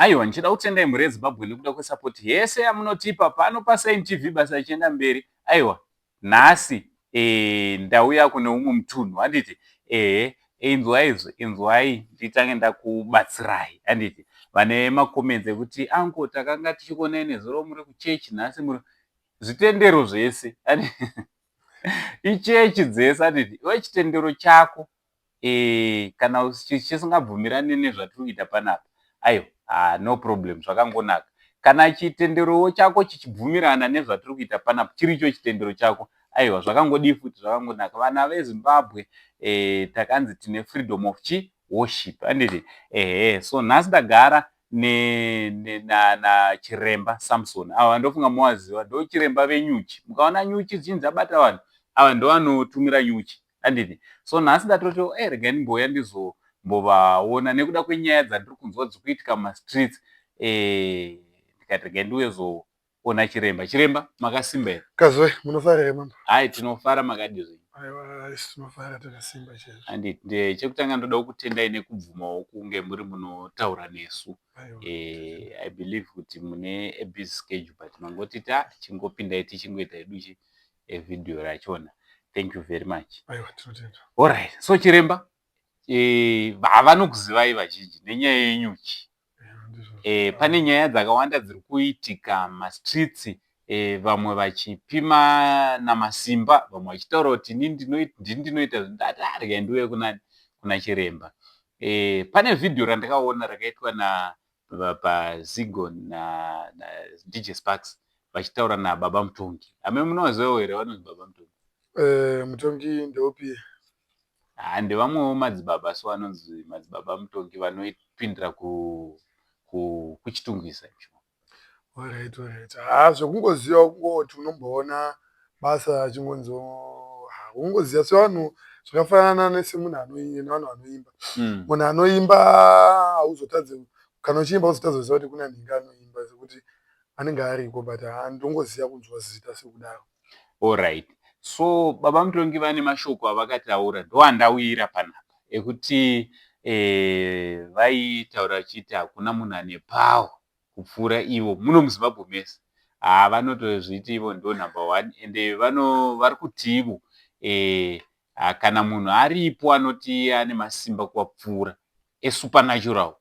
Aiwa, ndichida kutendai mhuri yeZimbabwe nekuda kwesapoti yese yamunotipa pano paSain TV, basa ichienda mberi. Aiwa, nhasi ndauya kune umwe mutunhu, handiti? Ehe, inzwai izvo, inzwai nditange ndakubatsirai, handiti? Vane macomments ekuti, "Anko, takanga tichikuonai nezuro muri kuchechi, nhasi muri..." Zvitendero zvese ichechi dzese, handiti? Iwe chitendero chako kana chisingabvumirani nezvatiri kuita panapa, aiwa, no problem, zvakangonaka. Kana chitenderowo chako chichibvumirana nezvatiri kuita panapa, chiricho chitendero chako, aiwa, zvakangodii futi, zvakangonaka. Vana veZimbabwe, takanzi tine freedom of chi worship, handiti? Ehe, so nhasi ndagara nachiremba Samson. Ava ndofunga muwaziva, ndo chiremba venyuchi. Mukaona nyuchi dzichinzi dzabata vanhu, ava ndo vanotumira nyuchi, handiti? So nhasi ndatoti, regai ndimbouya ndizombovaona nekuda kwenyaya dzandiri kunzwa dziri kuitika mumastreets. Ndikati regai ndiuye zoona chiremba. Chiremba, makasimba here? Kazoi, munofara here, mama? Hai, tinofara. Makadi zvenyu? Aiwa, isu tinofara, takasimba chaizvo. Handiti? Chekutanga ndoda kutendai nekubvumawo kunge muri munotaura nesu. I believe kuti mune a busy schedule, but mangoti ta chingopindai tichingoita hedu chi vhidhiyo rachona. Thank you very much. Aiwa, tinotenda. Alright, so chiremba, havanokuzivai vazhinji nenyaya yenyuchi. Pane nyaya dzakawanda dziri kuitika mumastreets, vamwe vachipima namasimba, vamwe vachitaura kuti ndini ndinoita. Ndati regai ndiuye kuna chiremba. Pane vhidhiyo randakaona rakaitwa paZigo naDJ Sparks vachitaura nababa Mutongi. Ame munovazivawo here vanonzi baba Mutongi? Mutongi ndeupi? Ha, ndevamwewo madzibaba, so anonzi madzibaba Mutongi, vanopindira kuChitungwiza. Alright. Ha, zvekungoziva kungoti unomboona basa achingonzi, kungoziva sevanhu, zvakafanana nesemunhu nevanhu vanoimba. Munhu anoimba hauzotadze, kana uchiimba hauzotadze kuziva kuti kuna nhingi anoimba, sekuti anenge ariko, but handongoziva kunzwa zita sekudaro. Alright, so baba Mutongi vane mashoko avakataura, ndoandawira panapa, ekuti vaitaura vachiti hakuna munhu ane power kupfuura ivo muno muZimbabwe mese. Ha, vanotozviti ivo ndo number one, ende vari kuti ivo kana munhu aripo anoti ane masimba kuvapfuura esupernatural,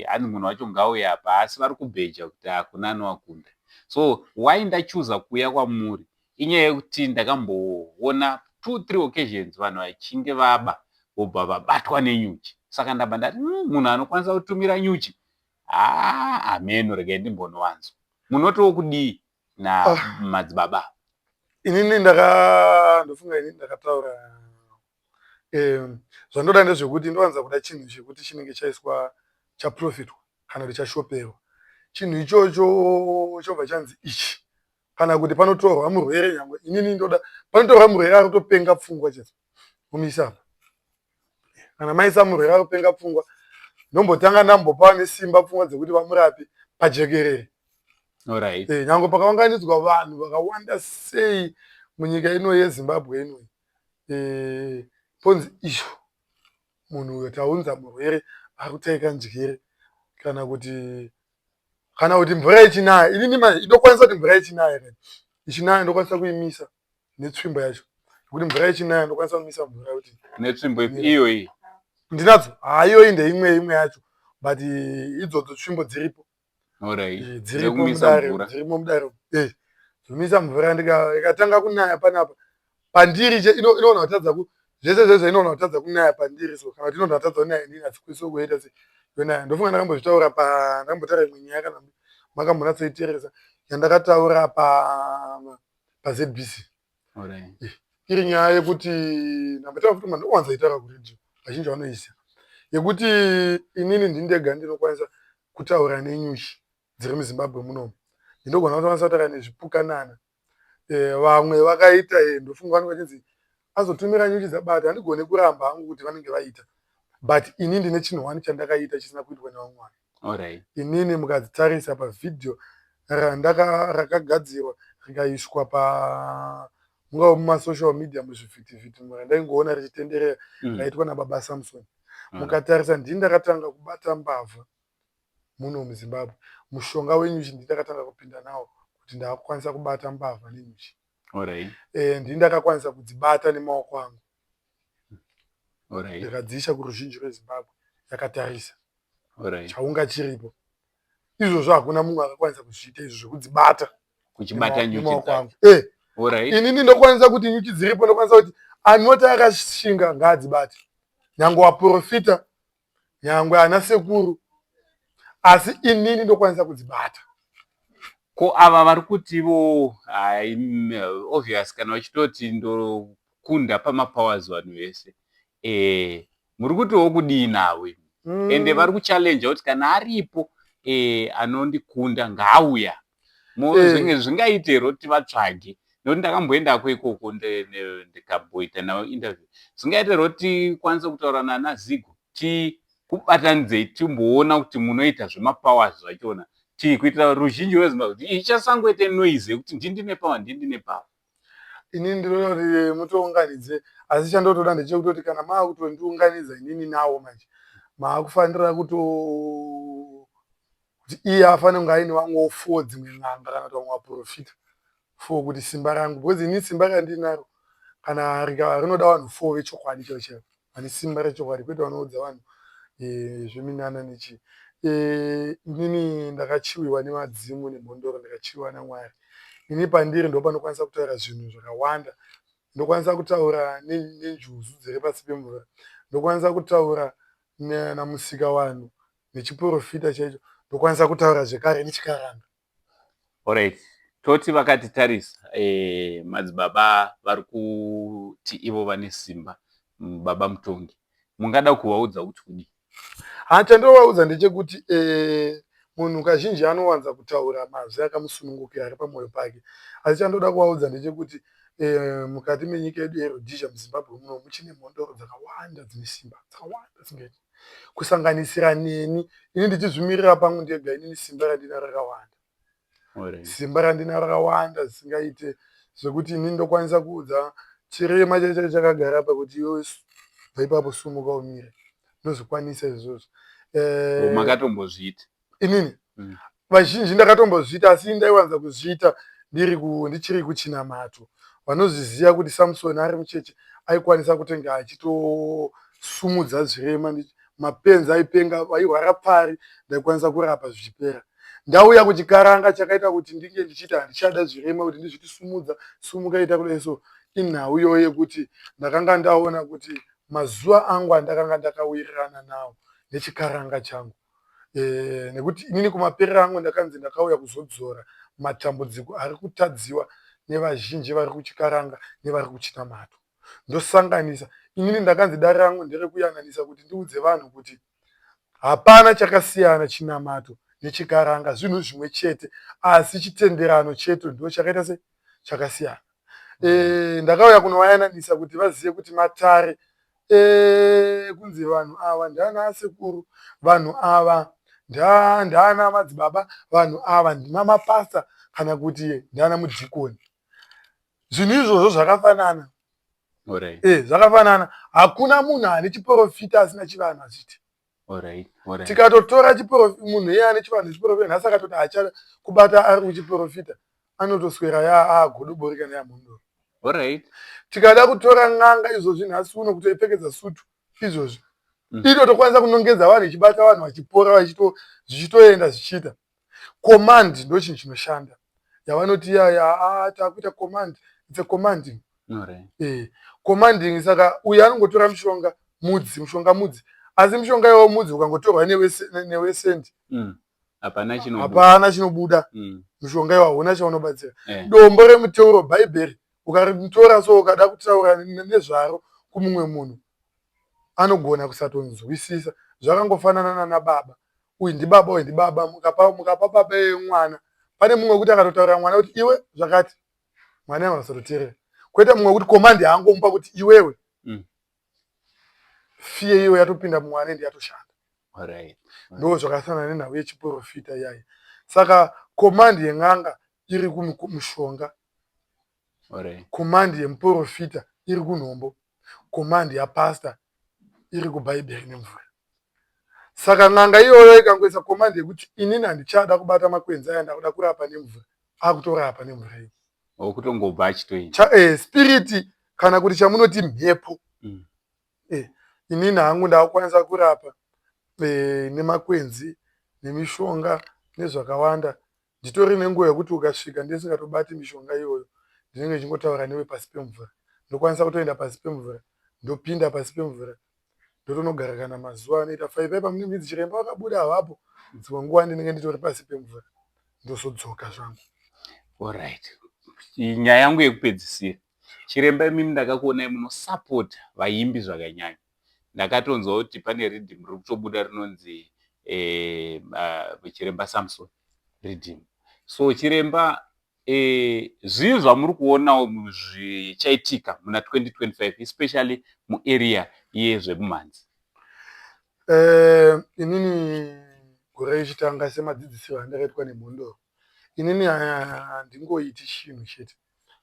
ani munhu wacho ngauye apa, asi vari kubheja kuti hakuna anovakunda. So why ndachuza kuuya kwamuri inyaya yekuti ndakamboona two three occasions vanhu vachinge vaba, vobva vabatwa nenyuchi. Saka ndabva ndati, munhu anokwanisa kutumira nyuchi, haa, hameno, regai ndimbonowanzwa. Munotiwo kudii namadzibaba? Ah. Inini ndaka ndofunga inini ndakataura, zvandoda ndezvekuti ndowanza kuda chinhu chekuti chinenge chaiswa, chaprofitwa kana kuti chashoperwa. Chinhu ichocho chobva chanzi ichi, kana kuti panotorwa murwere, nyangwe inini ndoda panotorwa murwere ari kutopenga pfungwa chete, mumisa apa. Kana maisa murwere ari kupenga pfungwa, ndombotanga ndambopa nesimba pfungwa dzekuti vamurape pajekerere. Nyange pakaunganidzwa vanhu vakawanda sei munyika ino yeZimbabwe inoi, ponzi izvo munhu uyo taunza murwere ari kutaika njere, kana kuti mvura ichinaya, inini manje indokwanisa kuti mvura ichinaya, kana ichinaya ndokwanisa kuimisa netsvimbo yacho, nekuti mvura ichinaya ndokwanisa kumisa mvura kuti Netsvimbo iyoyi? Ndinadzo. Ha, iyoyi ndeimwe, imwe yacho, but idzodzo tsvimbo dziripo. Dziripo mudare, dzirimo mudare, dzomisa mvura. Ikatanga kunaya panapa pandiri, inoona kutadza zvese zvese, inoona kutadza kunaya pandiri. So kana kuti inoona kutadza kunaya inini, hadzikwanisi kuita se yonaya. Ndofunga ndakambozvitaura pa ndakambotaura imwe nyaya, kana makambonatsoiteresa, yandakataura paZBC, iri nyaya yekuti ndambotaura futi, ndowanzoitaura kuredhiyo, vazhinji vanoiziva, yekuti inini ndindega ndinokwanisa kutaura nenyuchi dziri muZimbabwe munomu. Ndinogona kutokwanisa kutaura nezvipukanana. Vamwe vakaita, ndofunga vanenge vachinzi azotumira nyuchi dzabata. Handigoni kuramba hangu kuti vanenge vaita, but ini ndine chinhu one chandakaita chisina kuitwa nevamwe vanhu. Inini mukadzitarisa pavhidhiyo rakagadzirwa rikaiswa pa mungava mumasocial media, muzvivhitivhiti, randaingoona richitenderera, raitwa nababa Samson, mukatarisa, ndini ndakatanga kubata mbavha. Muno muZimbabwe mushonga wenyuchi ndindakatanga kupinda nawo kuti ndakukwanisa kubata mbavha nenyuchi. Ndini ndakakwanisa kudzibata nemaoko angu, ndikadziisa kuruzhinji rweZimbabwe yakatarisa. Chaunga chiripo izvozvo, hakuna mumwe akakwanisa kuzviita izvo zvekudzibata Kuchibata nyuchi nemaoko dzacho? angu. Alright Inini ndokwanisa kuti nyuchi dziripo, ndokwanisa kuti anoti akashinga ngaadzibate, nyange waprofita, nyangwe ana sekuru, asi inini ndokwanisa kudzibata. Ko ava vari kutivo, hai, obvious, kana vachitoti ndokunda pamapowers vanhu vese, muri kutiwo kudii navo imi? Ende vari kuchallenja kuti kana aripo anondikunda ngaauya. Zvingaite here kuti vatsvage? Nokuti ndakamboendako ikoko, ndikamboita navo interview. Zvingaite here kuti tikwanise kutaura nana Zigo, tikubatanidzei, timboona kuti munoita zvemapowers zvachona, kuitira ruzhinji rweZimbabwe kuti ichasangoite noise yekuti ndindine power, ndindine power? Inini ndinoona kuti mutounganidze, asi chandotoda ndechekutoti kana maakutondiunganidza inini nawo manje, maakufanira kuto kuti iye afanire kunge aine vamwewo four, dzimwe n'anga kana kuti vamwe vaprofita four, kuti simba rangu, because inini simba randinaro kana rinoda vanhu four vechokwadi chaivo chaivo, vane simba rechokwadi, kwete vanoudza vanhu zveminana nechii. Inini ndakachiwiwa nemadzimu nemhondoro, ndakachiwiwa naMwari. Ini pandiri ndo panokwanisa kutaura zvinhu zvakawanda. Ndokwanisa kutaura nenjuzu dziri pasi pemvura, ndokwanisa kutaura namusika vanhu nechiprofita chaicho, ndokwanisa kutaura zvekare nechikaranga. Alright, toti vakatitarisa, madzibaba vari kuti ivo vane simba, baba Mutongi, mungada kuvaudza kuti kudii? Ha, chandovaudza ndechekuti munhu kazhinji anowanza kutaura mazwi akamusunungukira ari pamwoyo pake, asi chandoda kuvaudza ndechekuti mukati menyika yedu yeRhodesia, muZimbabwe muno, muchine mhondoro dzakawanda dzine simba, dzakawanda singaiti, kusanganisira neni. Ini ndichizvimirira pangu ndega, inini simba randinaro rakawanda. Simba randinaro rakawanda zvisingaite, zvekuti inini ndokwanisa kuudza chirema chaicho chakagara apa kuti, "Iwe, bva ipapo, sumuka umire." Ndozvikwanisa izvozvo. Makatombozviita? Inini vazhinji ndakatombozviita, asi ndaiwanza kuzviita ndichiri kuchinamato. Vanozviziva kuti Samson ari mucheche aikwanisa kutenge achitosumudza zvirema, mapenzi aipenga, vairwara pfari, ndaikwanisa kurapa zvichipera. Ndauya kuchikaranga, chakaita kuti ndinge ndichiti handichada zvirema, kuti ndizviti sumudza, sumuka, ita kudai, so inhau iyoyo yekuti ndakanga ndaona kuti mazuva angu andakanga ndakawirirana nawo nechikaranga changu, nekuti inini kumaperero angu ndakanzi ndakauya kuzodzora matambudziko ari kutadziwa nevazhinji vari kuchikaranga nevari kuchinamato. Ndosanganisa inini ndakanzi dare rangu nderekuyananisa, kuti ndiudze vanhu kuti hapana chakasiyana chinamato nechikaranga, zvinhu zvimwe chete, asi chitenderano chete ndo chakaita se chakasiyana. Ndakauya kunovayananisa kuti vazive kuti matare kunzi vanhu ava ndaana asekuru, vanhu ava ndaana madzibaba, vanhu ava ndimamapasta kana kuti ndaana mudhikoni, zvinhu izvozvo zvakafanana. Zvakafanana. Hakuna munhu ane chiprofita asina chivanhu achiti. Tikatotora munhu iye ane chivanhu chiprofita nhasi, akatoti hacha kubata ari kuchiprofita, anotoswera yaagodobori kana yamhondoro. Tikada kutora n'anga izvozvi nhasi uno, kutoipfekedza sutu izvozvi, inotokwanisa kunongedza vanhu, ichibata vanhu vachipora, zvichitoenda zvichiita. Command ndo chinhu chinoshanda yavanoti iyaya takuita command, it's a commanding. Commanding. Saka uyu anongotora mushonga mudzi, mushonga mudzi, asi mushonga iwo mudzi ukangotorwa newesendi, Hapana chinobuda. Hapana chinobuda. Mushonga iwo hauna chaunobatsira. Dombo remuteuro, Bhaibheri, ukaritora so, ukada kutaura nezvaro kumumwe munhu, anogona kusatonzwisisa. Zvakangofanana nana baba, uyu ndibaba, uyu ndibaba. Mukapa baba yemwana, pane mumwe wekuti akatotaurira mwana kuti, "Iwe zvakati," mwana angasatoteerera, kwete mumwe wekuti command yaangomupa kuti, "Iwewe," fear iyoyo yatopinda mumwana ende yatoshanda. Ndo zvakafanana nenhau yechiprofita iyaya. Saka command yen'anga iri kumushonga, command yemuprofita iri kunhombo, command yapasta iri kuBhaibheri nemvura. Saka n'anga iyoyo ikangoisa command yekuti inini handichada kubata makwenzi aya, ndakuda kurapa nemvura, akutorapa nemvura iyi. Okutongobva achitoenda. Spirit kana kuti chamunoti mhepo. Inini hangu ndakukwanisa kurapa nemakwenzi, nemishonga, nezvakawanda. Nditori nenguva yekuti ukasvika ndisingatobati mishonga iyoyo, ndinenge ndichingotaura newe pasi pemvura. Ndokwanisa kutoenda pasi pemvura, ndopinda pasi pemvura, ndotonogara kana mazuva anoita 5 paipa munenge chiremba wakabuda havapo. Dzimwe nguva ndinenge nditori pasi pemvura, ndozodzoka zvangu. Alright, nyaya yangu yekupedzisira, chiremba, imimi ndakakuonai munosapota vaimbi zvakanyanya. Ndakatonzwa kuti pane riddim riri kutobuda rinonzi Chiremba Samson riddim. So chiremba, zvii zvamuri kuonawo zvichaitika muna 2025, especially muarea yezvemumhanzi? Inini gore richitanga, semadzidzisiro andakaitwa nemhondoro, inini handingoiti chinhu chete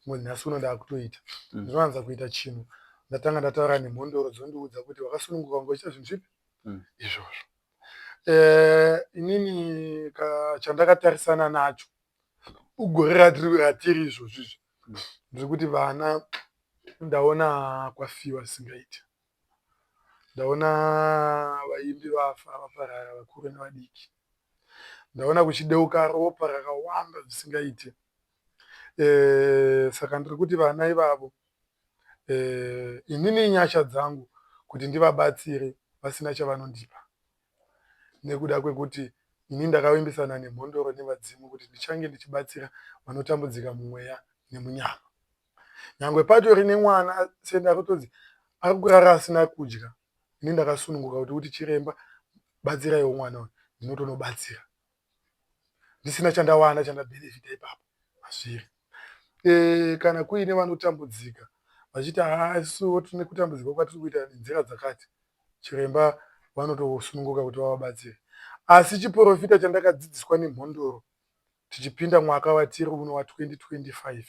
nhasi uno ndaakutoita. Ndinowanza kuita chinhu ndatanga ndataura nemhondoro, dzondiudza kuti wakasununguka kunge uchiita zvinhu zvipi izvozvo. Inini chandakatarisana nacho ugore ratiri izvozvo izvi, ndiri kuti vana, ndaona kwafiwa zvisingaiti. Ndaona vaimbi vafa, vaparara, vakuru nevadiki. Ndaona kuchideuka ropa rakawanda zvisingaiti. Saka ndiri kuti vana ivavo, inini nyasha dzangu kuti ndivabatsire vasina chavanondipa, nekuda kwekuti ini ndakavimbisana nemhondoro nevadzimu kuti ndichange ndichibatsira vanotambudzika mumweya nemunyama. Nyangwe patori nemwana sendari kutonzi ari kurara asina kudya, ini ndakasununguka kuti chiremba, batsiraiwo mwana uyu, ndinotonobatsira ndisina chandawana, chandabhenefita ipapo mazviri. Kana kuine vanotambudzika vachiti haa, isuwo tine kutambudzika kwatiri kuita nenzira dzakati, chiremba vanotosununguka kuti vavabatsire. Asi chiprofita chandakadzidziswa nemhondoro tichipinda mwaka watiri uno wa2025,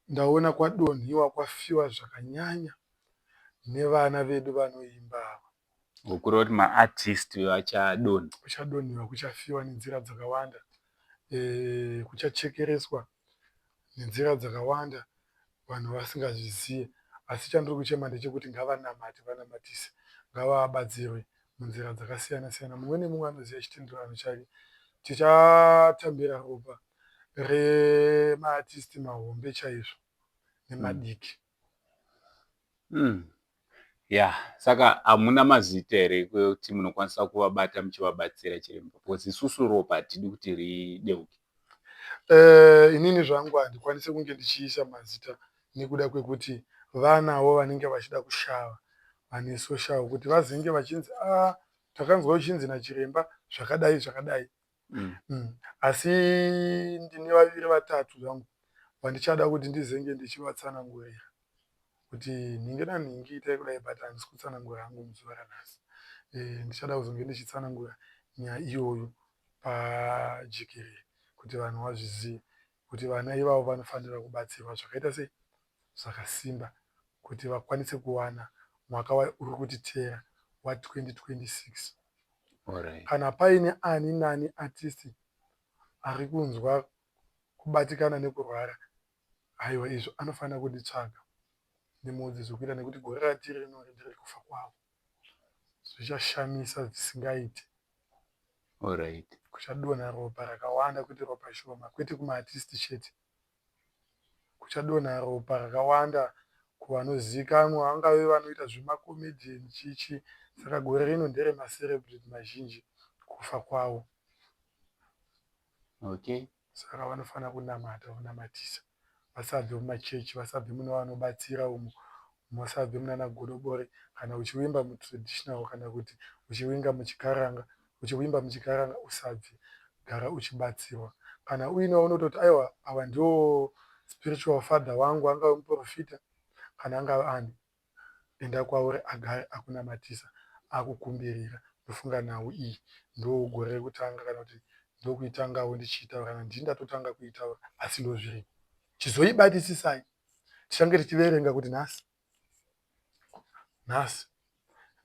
ndaona kwadonhiwa, kwafiwa zvakanyanya nevana vedu vanoimba ava. Kureva kuti maartist vachadonha? Kuchadonhiwa, kuchafiwa nenzira dzakawanda, kuchachekereswa nenzira dzakawanda vanhu vasingazvizive. Asi chandiri kuchema ndechekuti ngavanamate, vanamatise, ngavabatsirwe munzira dzakasiyana siyana. Mumwe nemumwe anoziva chitenderano chake. Tichatambira ropa remaartist mahombe chaizvo nemadiki. Ya, saka hamuna mazita here ekuti munokwanisa kuvabata muchivabatsira, chiremba? Because isusu ropa hatidi kuti rideuke. Inini zvangu handikwanisi kunge ndichiisa mazita nekuda kwekuti vanawo vanenge vachida kushava vane social, kuti vazenge vachinzi a takanzwa uchinzi nachiremba zvakadai zvakadai. Asi ndine vaviri vatatu zvangu vandichada kuti ndizenge ndichivatsanangurira kuti nhingi nanhingi itai kudai, but handisi kutsanangura hangu muzuva ranhasi. Ndichada kuzonge ndichitsanangura nyaya iyoyo pajekerere kuti vanhu vazvizive kuti vana ivavo vanofanira kubatsirwa zvakaita sei, zvakasimba, kuti vakwanise kuwana mwaka uri kutiteera wa2026. Kana paine ani nani artist ari kunzwa kubatikana nekurwara, aiwa, izvo anofanira kunditsvaga ndimuudze zvekuita, nekuti gore ratiri rino nderekufa kwavo, zvichashamisa zvisingaiti. Kuchadonha ropa rakawanda, kwete ropa shoma, kwete kumaartist chete. Kuchadonha ropa rakawanda kuvanozivikanwa, vangave vanoita zvemacomedian, chichi. Saka gore rino nderemacelebrity mazhinji kufa kwavo. Saka vanofanira kunamata, kunamatisa, vasabve mumachechi, vasabve mune vanobatsira umo, musabve munana godobori. Kana uchiimba mutraditional kana kuti uchivinga muchikaranga, uchiimba muchikaranga, usabve, gara uchibatsirwa. Kana uine waunototi aiwa, ava ndiwo spiritual father wangu, angave muprofita kana angave ani, enda kwauri agare akunamatisa, akukumbirira. Ndofunga nhau iyi ndo gore rekutanga kana kuti ndokuitangawo ndichiitaura, kana ndini ndatotanga kuitaura, asi ndozviripo. Chizoibatisisai, tichange tichiverenga kuti nhasi, nhasi,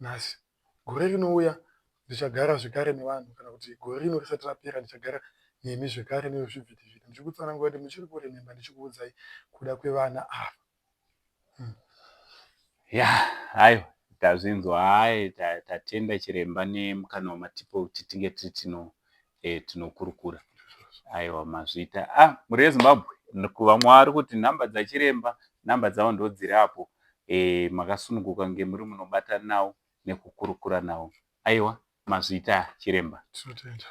nhasi, gore rinouya. Ndichagara zvekare nevanhu, kana kuti gore rino risati rapera ndichagara nemi zvekare nezvivhitivhiti, ndichikutsanangura kuti muchiri kurememba, ndichikuudzai kuda kwevana ava. Ya, aiwa, tazvinzwa. Hai, tatenda chiremba nemukana wamatipo kuti tinge tiri tinokurukura. Aiwa, mazvita. Ah, mhuri yeZimbabwe, vamwe vari kuti nhamba dzachiremba, nhamba dzavo ndo dziri apo. Makasununguka kunge muri munobatana navo nekukurukura navo. Aiwa, mazvita chiremba. Tinotenda.